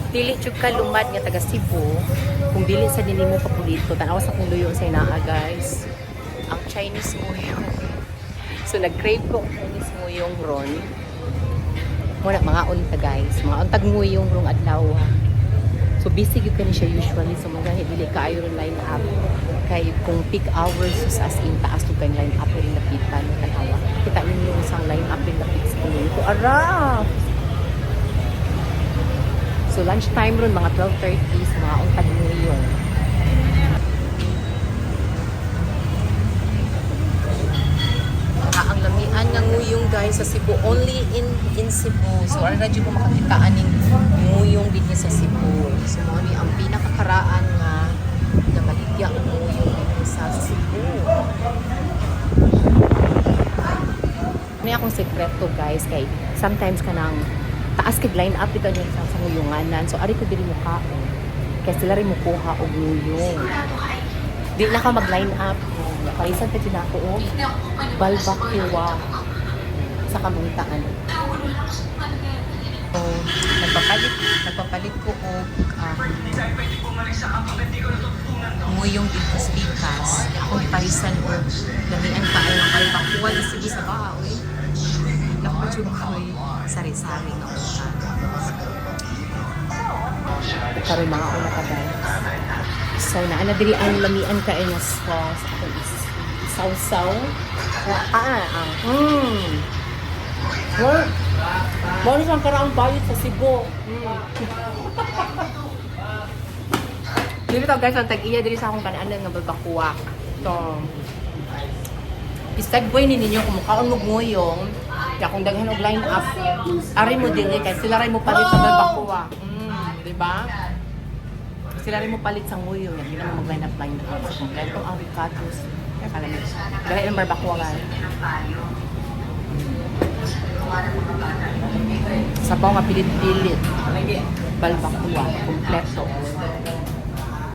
Dili jud ka lumad nga taga Cebu kung dili sa nimo paborito. Tanaw sa akong luyo sa inaa, guys. Ang Chinese nguyong. So nag-crave ko og Chinese nguyong ron. Muna mga unta, guys. Mga untag nguyong rong adlaw. So busy gyud kani siya usually, so mga dili kaayo ron line up. Kay kung peak hours sus, as in taas to kay line up rin lapitan, tanawa. Kita ninyo isang line up rin lapit sa ko. Ara! So lunchtime ron mga 12:30 sa mga untag nguyong. Ang lamian nga nguyong, guys, sa Cebu, only in Cebu. So ara jud ko makakita aning nguyong dinhi sa Cebu. So mao ni ang pinakakaraan nga namaligya ang nguyong dinhi sa Cebu. May akong sekreto, guys, kay sometimes kanang taas kag line up bitaw niya sa nguyunganan. So ari ko diri mo kaon. Kay sila rin mo kuha og nguyong. Di na ka mag line up. Parisan pa din ako og balbakuwa sa kamangitaan. So, nagpapalit ko og nguyong dito sa Pikas. Akong iparisan og lamian kaayo ng balbakuwa di sige sa baha, oy. Naku, jud ko'y sari-sari nga utang. Karon mga una ka, guys. So naa na diri ang lamian kaayo nga sauce akong isawsaw. Ah, ah. Well, mao ni siyang karaang bayot sa Cebu. Dili to, guys, ang tag-iya diri sa akong kanaanan nga balbakuwa. So, i-segue ni ninyo kung mukaon mo nguyong, kaya kung daghan og line up, ari mo dili kay sila ray mo palit sa balbakuwa. Di ba? Sila rin mo palit sa nguyong, yan. Hindi naman mag-line up, line up. So, kung ganito ang ricados, kaya kalamit. Dali ng barbacoa, guys. Sabaw nga pilit-pilit. Balbakuwa, kompleto.